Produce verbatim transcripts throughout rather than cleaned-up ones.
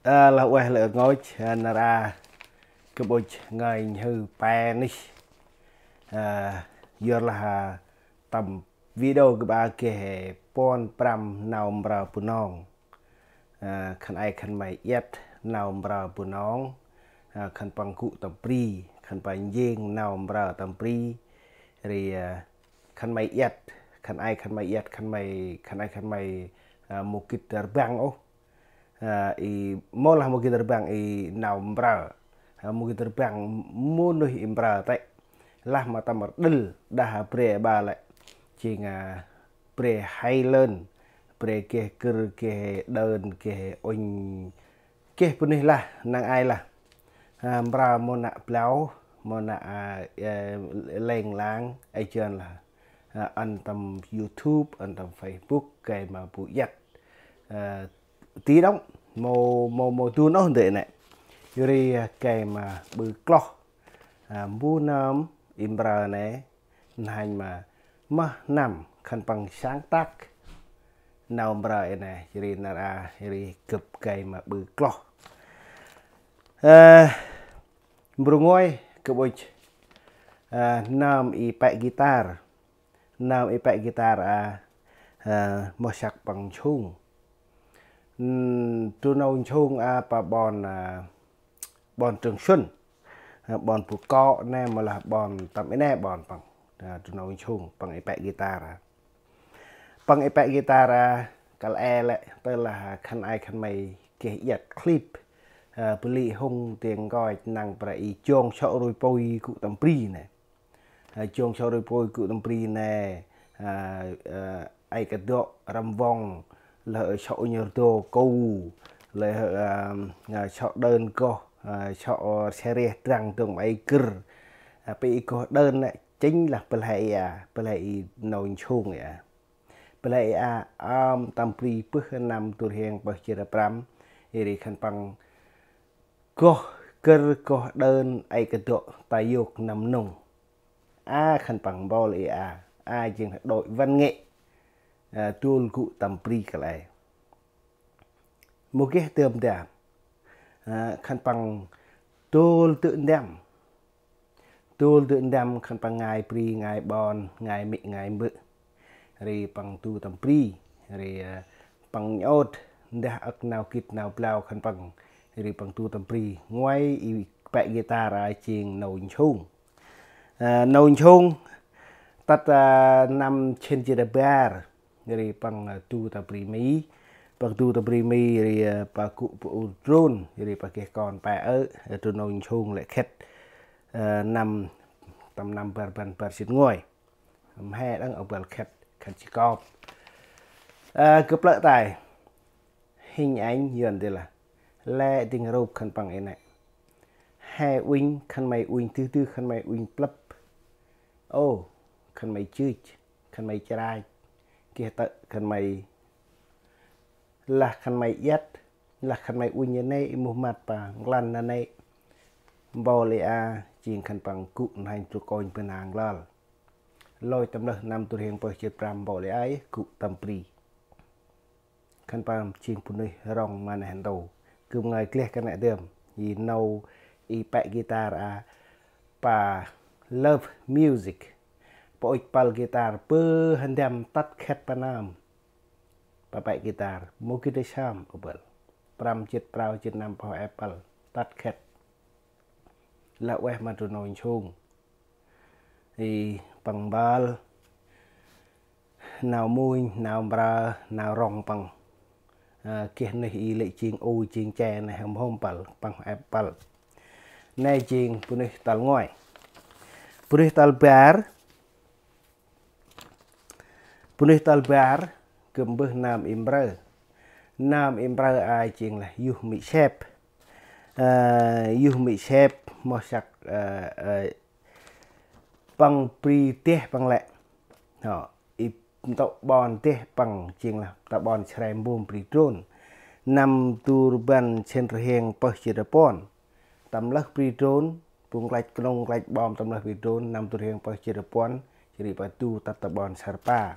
Ơ, lah ueh lĕ rngôch, ơ, nar aơ gâp ŭch ngơi nhhơ pe nuyh. Ơ, yorlah, ơ, tâm video gâp aơ geh puăn prăm nau mprơ Bunong. Ơ, khân ay khân may iăt nau mprơ Bunong. Ơ, khân păng gŭ tâm bri, khân păng njêng nau mprơ tâm bri. Ri, ơ, khân may iăt, khân ay khân may iăt, khân may, khân ay khân may, ơ, mâu gĭt rbăng ôh. Ơ, i mâu lah mâu gĭt rbăng i nau mprơ. Ơ, mâu gĭt rbăng mâu nuyh i mprơ tê. Lah ma tâm rdĭl đah bre ba lĕ. Jêng, ơ, bre Highland, bre geh gĭr, geh đơn, geh ŭnh, geh bunuyh lah, năng ai lah. Ơ, mprơ mâu nă blau, mâu nă, ơ, ơ, leng lang, ai jơn lah. Ơ, ăn tâm YouTube, ăn tâm Facebook, gay ma bu iăt. Ơ, tí đŏng, mâu, mâu, mâu du nôh ndê nê. Yor ri, ơ, gay ma ƀư kloh. Ơ, mbu nơm i mprơ nê, n'hanh ma mơh năm khân păng sáng tác nau mprơ i nê, yor ri nar aơ, yor ri gâp gay ma ƀư kloh. Ơ, mbrô nguay, gâp ŭch, ơ, nơm i pĕ guitar. Nơm i pĕ guitar a, ơ, moh săk păng nsung. Ưm, du nau nsung a pa ƀon, ơ, ƀon Trường Xuân. Ơ, ƀon Bu Kŏ nê, mâu lah ƀon tâm i nê ƀon păng. Ơ, du nau nsung păng i pĕ guitar a. Păng i pĕ guitar a, kăl e lĕ, tơ lah khân ay khân may geh iăt clip. Ơ, bli hŭng tiêng nkoch năng pra i jong sŏ rui pui gŭ tâm bri nê. Ơ, jong sŏ rui pui gŭ tâm bri nê, ơ, ơ, ay kơ dŏ răm vong, lơ sŏ nhơr dô kâu, lơ, ơ, ơ, sŏ đơn goh, ơ, sŏ se reh drăng dong ay gĭr. Ơ, pe i goh đơn nê, chính là bl he i a, bl he i nau nsung i a. Bl he i a, ơm tâm bri bơh năm du rhiêng pơh jêt prăm, i ri khân păng goh gĭr goh đơn ay kơ dŏ ta yôk năm nung. A khân păng mpôl i a, a jêng đội văn nghệ. Ơ, dôl gŭ tâm bri kăl e. Mâu geh tơm ndam. Ơ, khân păng dôl dơ̆ ndam. Dôl dơ̆ ndam khân păng ngai bri, ngai ƀon, ngai mê̆, ngai mbơ̆. Ri păng du tâm bri. Ri, ơ, păng nhôt ndah âk nau gĭt nau blau khân păng. Ri păng du tâm bri. Nguay i pĕ guitar a jêng nau nsung. Ơ, nau nsung tât, ơ, năm sĭn jêt bar. Ri păng, ơ, du ta bri Mi. Păng du ta bri Mi ri, ơ, pa gŭ bu ur drôn. Ri pa geh kon pe ơ, ơ, du nau nsung lĕ khĕt. Ơ, năm, tâm năm bar rbăn bar jêt nguay. Mhe đăng ơ băl khĕt, khĕt Jacob. Ơ, gâp lĕ tay. Hình ảnh yuan dê lah. Lĕ ding rup khân păng i nê. He uănh khân may uănh tưh tưh khân may uănh plăp. Ô, khân may jưch, khân may chrach. Geh tơ̆ khân may lah khân may iăt, lah khân may uănh i nê, i muh măt pa nglăn na nê. Mpôl i a, jêng khân păng gŭ n'hanh tru kônh bơh nang lăl. Lôch tâm lơh năm du rhiêng pơh jêt prăm mpôl i a, gŭ tâm bri. Khân păng jêng bunuyh rŏng ma neh ntu. Gâp ngơi gleh kơt nĕ dơm. I nau i pĕ guitar a pa Love Music. Pa ŭch păl guitar bơh ndăm tât khĕt pa nơm. Pa pĕ guitar. Mâu gĭt đah sơm ơ băl. Prăm jêt prao jêt năm pơh ê păl. Tât khĕt. Lah ueh ma du nau nsung. I păng mpơl. Nau munh, nau mprơ, nau rŏng păng. Ơ, geh nuyh i lĕ jêng u, jêng che nê hŏm hŏm păl, păng ê păl. Nê jêng bunuyh tal nguay. Bunuyh tal bar. Bunuyh tal bar, gâp mbơh nơm i mprơ. Nơm i mprơ a jêng lah Yuh Mê̆ Sep. Ơ, Yuh Mê̆ Sep, moh săk, ơ, ơ, păng bri deh păng lĕ. Hŏ, i ntŭk ƀon deh păng jêng lah ta ƀon Sre Mbôm bri Drôn. Năm du rbăn sĭn rhiêng pơh jêt puăn. Tâm lơh bri Drôn, bu nklach knông nklach ƀom tâm lơh bri Drôn, năm du rhiêng pơh jêt puăn, jêh ri pa du tât ta ƀon Srpa.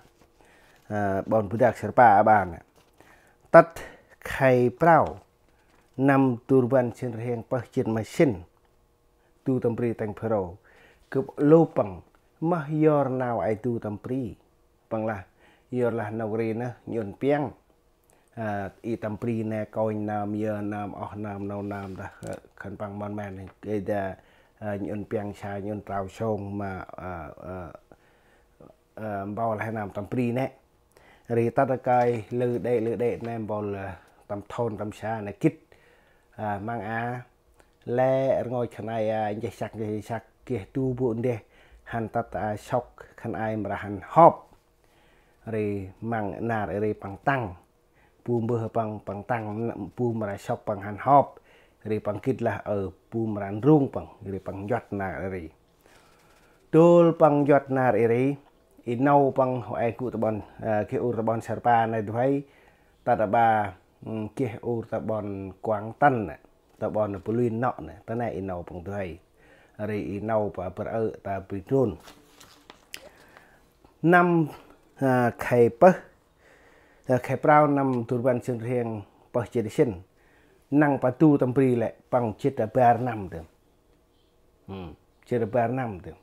Ơ, ƀon Bdak Srpa a ƀan. Tât khay prao. Năm du rbăn sĭn rhiăng pơh jât ma sĭn, du tâm bri tĭng Phêrô. Gâp lôp păng, moh yor nau ay du tâm bri? Păng lah, yor lah nau ri nơh nhŭn piăng. A, i tâm bri nê kônh nơm, yơ nơm, oh nơm, nô nơm dah, ơ, khân păng mon men, ê da, ơ, nhŭn piăng sa, nhŭn trao sông ma, ơ, ơ, ơ, mpôl he nơm tâm bri nê. Ri tât a kơi lư đê, lư đê nê mpôl, ơ, tâm thôn, tâm sa nê gĭt, ơ, măng a, lĕ rngôch khân ay, a, nchih săk, nchih săk, geh du bôk ndeh, hăn tât a sŏk khân ay mra hăn hôp. Ri măng nar ri păng tăng. Bu mbơh păng, păng tăng, bu mra sŏk păng hăn hôp. Ri păng gĭt lah, ơ, bu mra ndrung păng, ri păng nchuăt nar ri. Dôl păng nchuăt nar ri, i nâu păng hŏ e gŭ ta ƀon, ơ, geh ur ta ƀon Sarpa nê du huê, ta ta ƀa, ưm, geh ur ta ƀon Kuang Tân nê, ta ƀon Pulin nŏ nê, ta nê i nâu păng du huê. Ri i nâu pa bơr ơ ta bri drôn. Năm, ơ, khay pơh, ơ, khay prao năm du rbăn sĭn rhiăng pơh jât sĭn. Năng pa du tâm bri lĕ păng jât bar năm dơm. Ưm, jât bar năm dơm.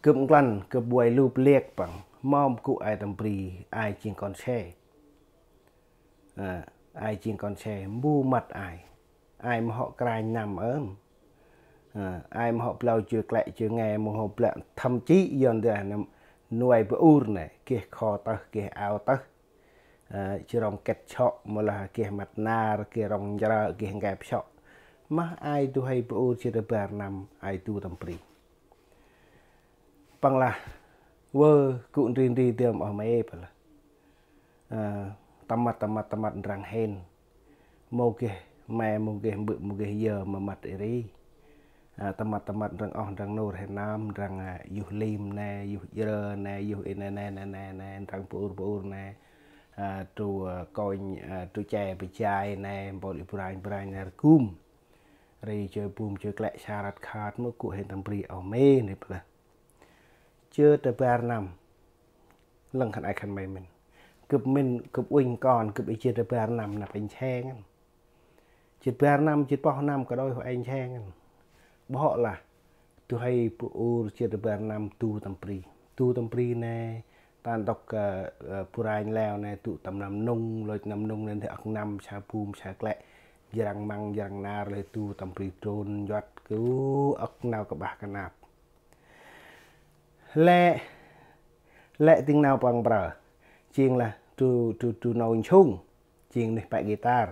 Gâp nklăn, gâp buay lŭp lek păng, mâm gŭ ay tâm bri, ay jêng kon se. Ơ, ay jêng kon se, mbu mât ay. Ay mâu hŏ kranh năm ơm. Ơ, ay mâu hŏ blau joi klĕ joi nge, mâu hŏ blau thậm chí yor ndơ nê, nuay bu ur nê, geh kho tơh, geh ao tơh. Ơ, jrong kĕt sŏ, mâu lah geh măt nar, geh rŏng njrơ, geh nkep sŏ. Mah ay du huê bu ur jât bar năm, ay du tâm bri. Păng lah, wơ, gŭ ndri ndri dơm oh mê̆, păng lah. Ơ, tâm mât, tâm mât, tâm mât ndrăng hên. Mâu geh mê̆, mâu geh mbơ̆, mâu geh yơ ma mât ri. Ơ, tâm mât, tâm mât ndrăng oh, ndrăng nôr hên nơm, ndrăng, ơ, yuh lim nê, yuh jrơ nê, yuh i nê, nê, nê, nê, nê, ndrăng bu ur, bu ur nê. Ơ, tru, ơ, kônh, ơ, tru che bơh jay nê, mpôl i bu ranh, bu ranh nê rgum. Ri joi bum joi klĕ sa răt khât mâu gŭ hên tâm bri oh mê̆ nê păng lah. Jât bar năm. Lăng khân ay khân may mĭn. Gâp mĭn, gâp uănh kon, gâp i jât bar năm nơh păng nse ngăn. Jât bar năm, jât pơh năm kađôi hŏ ay nse ngăn. Bơh hŏ lah, du huê bu ur jât bar năm du tâm bri. Du tâm bri nê, ta ntŭk, ơ, ơ, bu ranh leo nê, du tâm năm nŭng, lôch năm nŭng nê, nthe âk năm, sa bum, sa klĕ, njrăng măng, njrăng nar, lĕ du tâm bri drôn, nchuăt, gŭ âk nau kƀah knap. Lĕ, lĕ dâng nau păng mprơ. Jêng lah du, du, du nau nsung. Jêng nuyh pĕ guitar.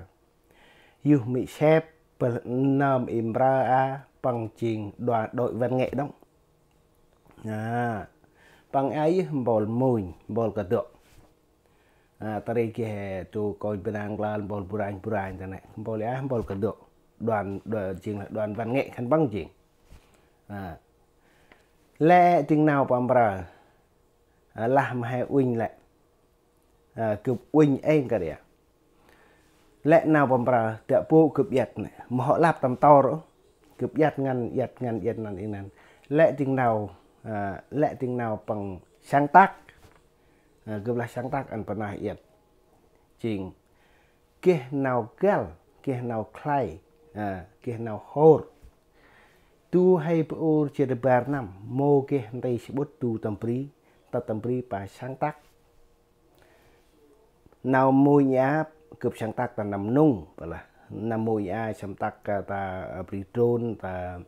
Yuh mĭ sep, bơh nơm i mprơ a, păng jêng đua-, đội văn nghệ đŏng. A, păng a yơh mpôl munh, mpôl kdŏ. A, ta ri geh du kônh bơnang klal mpôl bu ranh bu ranh ta nê. Mpôl a mpôl kdŏ. Đoàn, đoàn, jêng lah đoàn văn nghệ khân păng jêng. A. Lĕ dâng nau păng mprơ. A, lah ma he uănh lĕ. A, gâp uănh êng kơt ri a. Lĕ nau păng mprơ, tă bôk gâp iăt nê. Mâu hŏ lăp tâm tor ôh. Gâp iăt ngăn, iăt ngăn, iăt ngăn, iăt ngăn. Lĕ dâng nau, a, lĕ dâng nau păng sáng tác. A, gâp lah sáng tác ăn păng nơh iăt. Jêng geh nau găl, geh nau khlay, a, geh nau hôr. Du huê bu ur jât bar năm, mâu geh nti sƀŭt du tâm bri, ta tâm bri pa sáng tác. Nau munh a, gâp sáng tác ta năm nŭng, păng lah. Nau munh a sáng tác, a, ta, a, bri drôn, ta,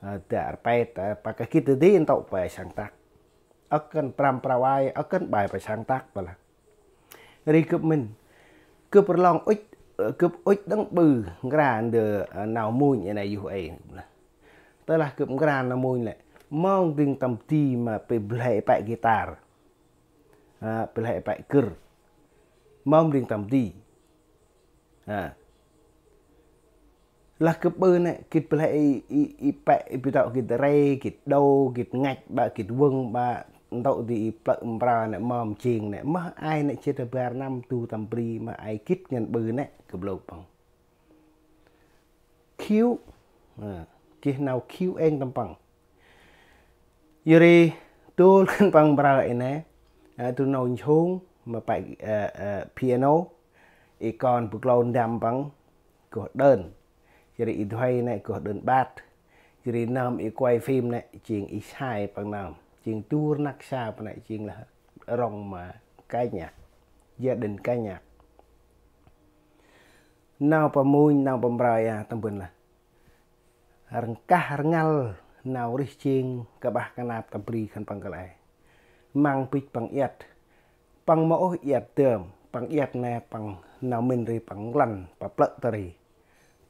a, ta rpet, ta, pa kah gĭt ta di ntŭk pa sáng tác. Âk kăn prăm prao ay, âk kăn bai pa sáng tác, păng lah. Ri gâp mĭn. Gâp rlong ŭch, ơ, gâp ŭch đăng ƀư, nkra ndơ, ơ, nau munh ê nê yuh ê. Tơ lah gâp nkra nau munh lĕ. Mông dâng tâm di ma pê blei pĕ guitar. A, blei pĕ gĭr. Mông dâng tâm di. A. Lah gâp ƀư nê, gĭt blei i, i, i pĕ, i bi tŏ gĭt rê, gĭt đô, gĭt ngăch, ƀă gĭt wâng, ƀă ntŭk di i plơ̆ mprơ nê, mâm jêng nê. Mah ay nê jât bar năm du tâm bri, mah ay gĭt ngăn ƀư nê, gâp lôk păng. Khiu. A, geh nau khiu êng tâm păng. Yor ri, dôl khân păng mprơ i nê, a, du nau nsung, ma pĕ, a, a, piano, i kon bu klô ndăm păng, gŏ đơn. Jêh ri i duay nê gŏ đơn bát. Jêh ri nơm i quay phim nê jêng i sai păng nơm. Jêng du rnăk sa păng nê jêng lah rŏng ma Kênh Nhạc. Gia đình Kênh Nhạc. Nau pa munh, nau pa mbrơi a tâm ban lah rngkah rngăl nau rêh jêng kƀah knap tâm bri khân păng kăl e. Măng bêch păng iăt. Păng mâu ôh iăt dơm, păng iăt nê păng nau mĭn ri păng nglăn, pa plơ̆ ta ri.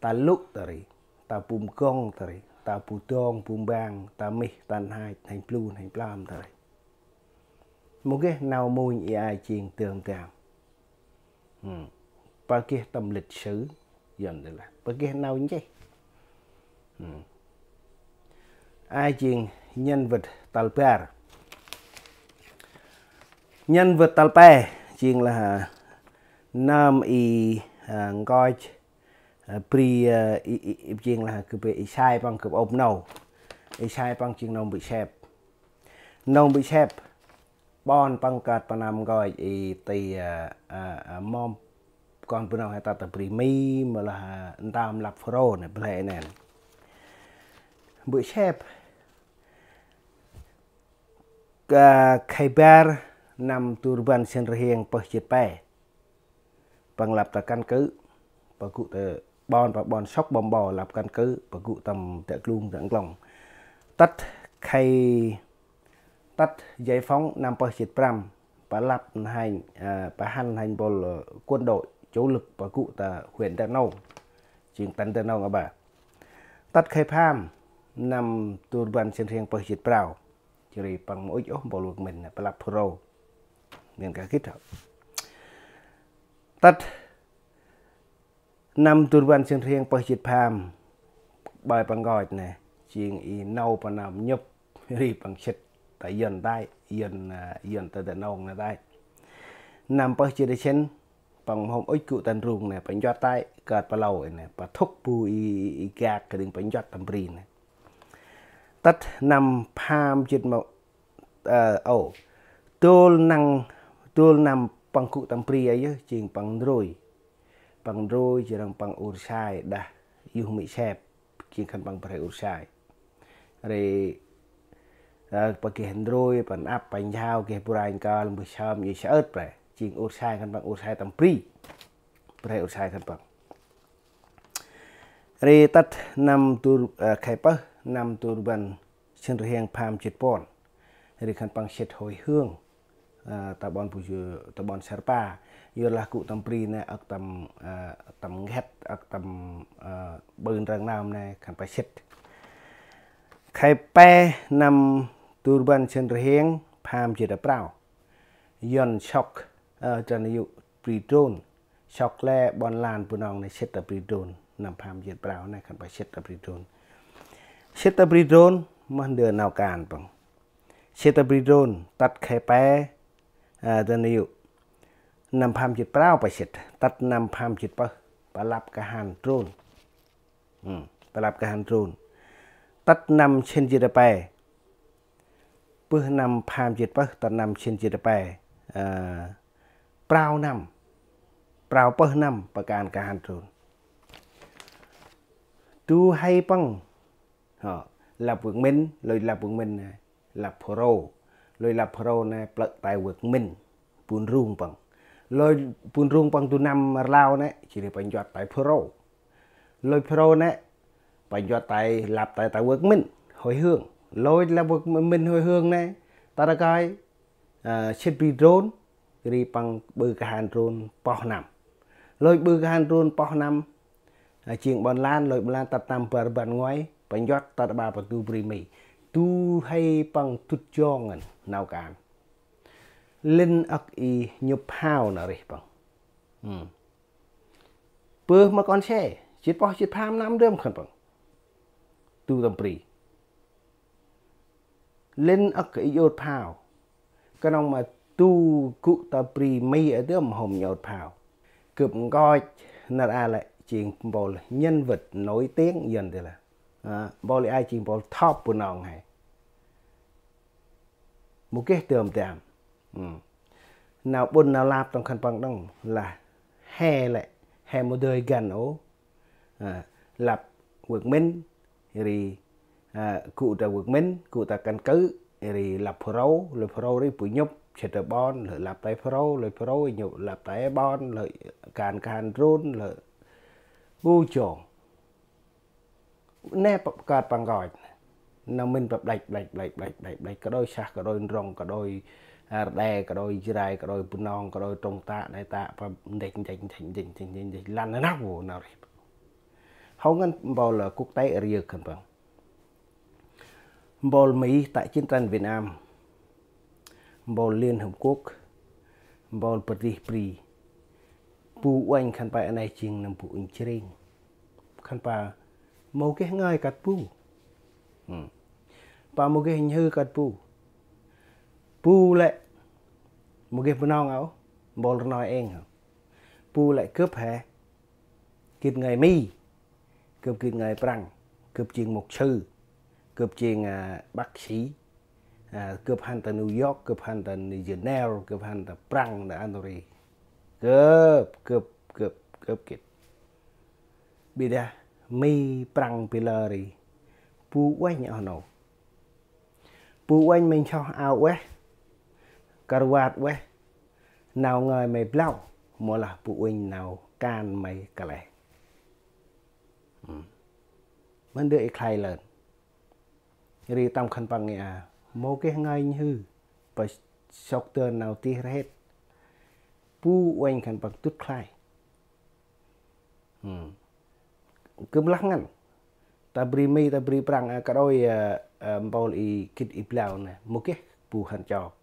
Ta lŭ ta ri, ta bum gŏng ta ri, ta bu dong, bu mbang, ta mih, ta nhach, nhênh blu, nhênh blam ta ri. Mâu geh nau munh i ai jêng dơm dam. Hmm. Pa geh tâm lịch sử, Yuăn dê lah. Pa geh nau nchih. Hmm. Ai jêng nhân vật tal bar. Nhân vật tal pe, jêng lah, a, nơm i, a, nkoch, a, bri, a, i, i, i, jêng lah gâp i sai păng gâp ôp nô. I sai păng jêng nông Bị Sep. Nông Bị Sep. Ƀon păng kơt pa năm nkoch i ti, a, a, a, mâm kon Bunong he ta ta bri Mi, mâu lah, a, ntơm lăp Pharaô nê, ble nen. Bĭ sep. Ka Khaybar năm du rbăn sĭn rhiêng pơh jât pe. Păng lăp ta căn cứ, pa gŭ ta ƀon, pa ƀon sŏk ƀon ƀo lăp căn cứ, pa gŭ tâm Dak Klung, Dak Nglong. Tât khay, tât giải phóng năm pơh jât prăm, pa lăp hanh, ơ, pa hăn hanh bol, ơ, quân đội chủ lực pa gŭ ta huyện Dak Nông, jêng tỉnh Dak Nông aƀaơ. Tât khay pham năm du rbăn sĭn rhiêng pơh jât prao. Jêh ri păng mâu ŭch ôh bol Việt Minh, pa lăp Pharaô. Nên ka gĭt hŏ. Tât năm du rbăn sĭn rhiêng pơh jât pham, ƀơi păng nkoch nê, jêng i nâu pa nơm nhŭp, ri păng sĭt ta Yuăn tay, Yuăn, a, Yuăn ta Dak Nông nê tay. Năm pơh jât sĭn, păng mâu hôm ŭch gŭ ta ndrung nê, păng nchuăt tay, kơt pa lâu nê, pa thŭk bu i, i, i gak kơt đĭng păng nchuăt tâm bri nê. Tât năm pham jât mâu, ơ, ô. Dôl năng, dôl năm păng gŭ tâm bri a yơh, jêng păng ndrôi. Păng ndrôi, jêng păng ur sai, đah, yuh mĭ sep, jêng khân păng brei ur sai. Ri, ơ, pa geh ndrôi, păng ăp, păng jao, geh bu ranh kơl, mbơh sơm, yơh saơt brei. Jêng ur sai khân păng, ur sai tâm bri. Brei ur sai khân păng. Ri tât năm du, ơ, khay pơh, năm du rbăn sĭn rhiêng pham jât puăn. Ri khân păng sĭt hồi hương, ơ, ta ƀon bu jơ, ta ƀon Sarpa. Yor lah gŭ tâm bri nê âk tâm, ơ, tâm nghet, âk tâm, ơ, ƀư ndrăng nơm nê khân păng sĭt. Khay pe năm du rbăn sĭn rhiêng pham jât prao. Yuăn sŏk, ơ, Yuăn yŭ bri drôn. Sŏk lĕ ƀon lan Bunong nê sĭt ta bri drôn. Năm pham jât prao nê khân păng sĭt ta bri drôn. Sĭt ta bri drôn, mâu ndơ nau kan păng. Sĭt ta bri drôn, tât khay pe, a, Yuăn yŭ. Năm pham jât prao pa sĭt, tât năm pham jât pơh, pa lăp ka hăn drôn. Hmm, pa lăp ka hăn drôn. Tât năm sĭn jât pe. Pơh năm pham jât pơh, tât năm sĭn jât pe. Ơ, prao năm. Prao pơh năm, pa kan ka hăn drôn. Du hay păng. Hŏ, lăp Việt Minh, lôi lăp Việt Minh nê, lăp Pharaô. Lôi lăp Pharaô nê, plơ̆ tay Việt Minh. Bu ndrung păng. Lôi bu ndrung păng du năm rlau nê, jêh ri păng nchuăt tay Pharaô. Lôi Pharaô nê, păng nchuăt tay, lăp tay, tay Việt Minh, hồi hương. Lôi lăp Việt Minh hồi hương nê, ta rkơi, ơ, sĭt bri drôn, ri păng ƀư ka hăn drôn poh năm. Lôi ƀư ka hăn drôn poh năm, a, jêng ƀon lan, lôi ƀon lan tât năm bar rbăn ngoai, păng nchuăt tât ƀa pa du bri Mi. Du hay păng dŭt jong ngăn, nau kan. Linh âk i nhŭp hao nau rêh păng. Hmm. Pơh ma kon se, jât poh jât pham năm dơm khân păng. Du tâm bri. Linh âk i jôt phao. Knŏng ma du gŭ ta bri Mi a dơm hôm jôt phao. Gâp nkoch nar a lĕ jêng mpôl nhân vật nổi tiếng Yuăn dê lah. A, mpôl i ai jêng mpôl top Bunong he. Mâu geh dơm dam. Hmm. Nau ƀŭn nau lap tâm khân păng đŏng lah he lĕ, he mâu dơi găn ôh. Ơ, lăp vơk mĭn, ri, ơ, gŭ ta vơk mĭn, gŭ ta căn cứ, ri lăp Pharâu, lơi Pharâu ri bu nhŭp, sĭt ta ƀon, lơi lăp tay Pharâu, lơi Pharâu nhŭp lăp tay ƀon, lơi kan kan drôn, lơi bu jong. Nê pă kơt păng nkoch. Nau mĭn pă ƀlăch, ƀlăch, ƀlăch, ƀlăch, ƀlăch, ƀlăch. Kađôi sah, kađôi ndrŏng, kađôi, a, Rđê, kađôi Jrai, kađôi Bunong, kađôi Trong Ta, nê ta, pă ndĕch, ndĕch, ndĕch, ndĕch. Lăn nau, nau rih. Hâu ngăn mpôl, a, quốc tế rơyơk khân păng. Mpôl Mi tại chiến tranh Việt Nam. Mpôl Liên Hợp Quốc. Mpôl pơdih bri. Bu uănh khân păng a nây jêng nâm bu uănh jrêng. Khân păng mâu geh ngơi kơt bu. Hmm. Păng mâu geh nhhư kơt bu. Bu lĕ mâu geh Bunong ôh, mpôl rnoi êng hŏ. Bu lĕ gâp he gĭt ngơi Mi, gâp gĭt ngơi Prăng, gâp jêng mục sư, gâp jêng, a, bác sĩ, a, gâp hăn ta New York, gâp hăn ta Geneva, gâp hăn ta Prăng, ta Anuri. Gâp, gâp, gâp, gâp gĭt. Ƀiădah Mi, Prăng, Phi Lơ ri bu uănh oh nô. Bu uănh may nsoh ao ueh, kar vat ueh, nau ngơi may blau, mâu lah bu uănh nau kan may kăl e. Hmm. Mân dơi i khlay lơn. Ri tâm khân păng ngơi a, mâu geh ngơi nhhư, pă sŏk dơn nau tih rhêt. Bu uănh khân păng dŭt khlay. Hmm. Gâp lah ngăn. Ta bri Mi, ta bri Prăng, a, kađôi, a, a, mpôl i gĭt i blau nê, mâu geh bu hăn chok.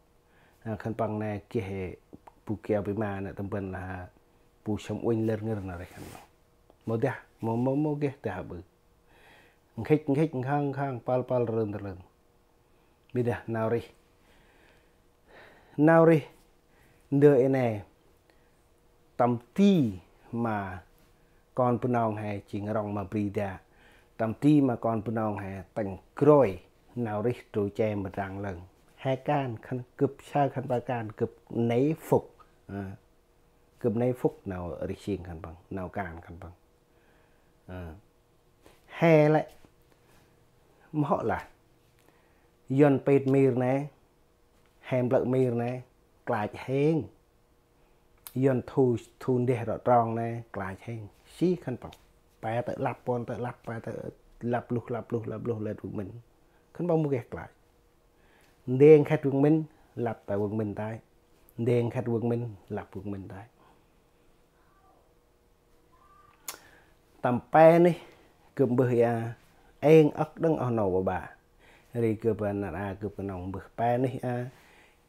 A, khân păng nê geh bu kiao bi ma nê, tâm ban lah bu sâm uănh lĕ ngăn nê rêh khân păng. Mâu dah, mâu, mâu, mâu geh dah bư. Nkhĭch, nkhĭch, nkhang, nkhang, pal, pal, rơn, rơn. Ƀiădah nau rih. Nau rih ndơ i nê, tâm di ma kon Bunong he jêng rŏng ma bri đă. Tâm di ma kon Bunong he tĭng groi nau rih trôi che ma Prăng lơn. He kan khân gâp sa khân păng kan gâp nê phŭk. Ơ. Gâp nê phŭk nau rih jêng khân păng, nau kan khân păng. Ơ. He lĕ, mâu hŏ lah. Yuăn pêt mir nê, he mblơ̆ mir nê, klach hêng. Yuăn thu, thu ndeh rŏ trong nê, klach hêng. Si khân păng. Pe tơ lăp, pôn tơ lăp, pe tơ lăp luh, lăp luh, lăp luh, lĕ vơk mĭn. Khân păng mâu geh klach. Ndeng khĕt vơk mĭn, lăp ta vơk mĭn tay. Ndeng khĕt vơk mĭn, lăp vơk mĭn tay. Tâm pe nuyh, gâp mbơh i a, êng âk đăng oh nô ƀaƀă. Ri gâp a nar a gâp knŏng mbơh pe nuyh a,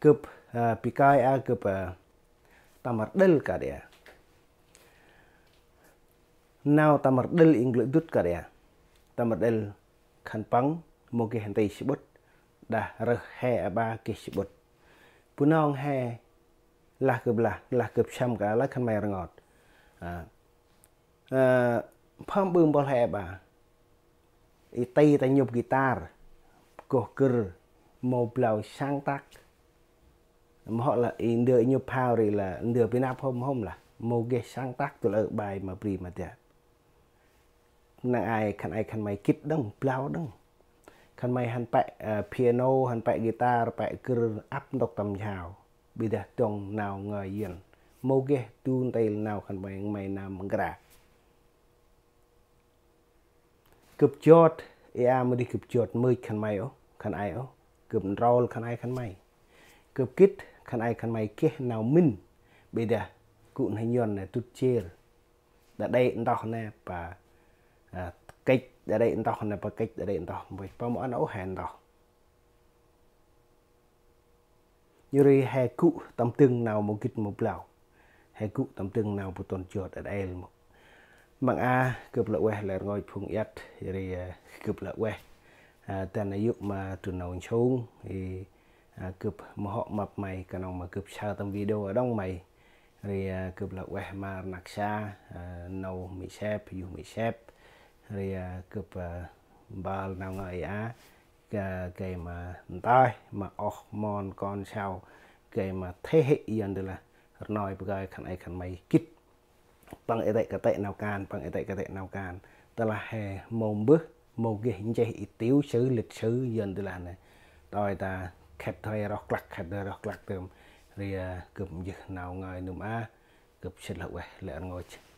gâp, a, bi kơi a gâp, a, tâm rđil kơt i a. Nau tâm rđil i nglĕ dŭt kơt i a. Tâm rđil khân păng mâu geh nti sƀŭt, đah rơh he a ƀă geh sƀŭt. Bunong he lah gâp lah, lah gâp sâm kơ lah khân may rngot. A. Ơ, phâm ƀư mpôl he a ƀă. I ti ta nhŭp guitar, goh gĭr, mâu blau sáng tác. Mâu hŏ lah i ndơ i nhŭp phao ri lah ndơ bi năp hôm hôm lah. Mâu geh sáng tác tu lơ bai ma bri ma đă. Năng ai khân ai khân may gĭt đăng, blau đăng. Khân may hăn pĕ, ơ, piano, hăn pĕ guitar, pĕ gĭr ăp ntŭk tâm jao. Ƀiădah dŏng nau ngơi Yuăn. Mâu geh du ntil nau khân may, may nau mngra. Gâp jot, i a mâu dih gâp jot mưch khân may ôh, khân ay ôh. Gâp nrol khân ay khân may. Gâp gĭt khân ay khân may geh nau mĭn. Ƀiădah gŭ nơh Yuăn nê dŭt jêr. Đa đê ntoh nê pa, a, kĕch, đa đê ntoh nê pa kĕch, đa đê ntoh. Mbơh, pa mâu ăn ôh he ntoh. Yor ri he gŭ tâm dâng nau mâu gĭt mâu blau. He gŭ tâm dâng nau bu tŭn jot đa đê mâu. Măng a, gâp lah ueh lĕ rngôch phung iăt, yor ri, a, gâp lah ueh. A, dăn a yô̆ ma trun nau nsung, i, a, gâp mâu hŏ măp may, knŏng ma gâp saơ tâm video a đŏng may. Ri, a, gâp lah ueh ma rnăk sa, a, nô Mi Sep, yuh Mi Sep. Ri, a, gâp, a, mbal nau ngơi a, gay ma ntaih, ma oh mon kon sau, gay ma thế hệ Yuăn đê lah rnoi bơh gay khân ay khân may gĭt. Păng i tê kơt nau kan, păng i tê kơt nau kan. Tơlah he mâu mbơh, mâu geh nchih i tiểu sử lịch sử Yuăn tơlah nê, tơlah ta khât hơi roh klăk, khât hơi roh klăk tơm. Ri gâp jêh nau ngơi nơm a, gâp sĭt lah ueh lĕ rngôch.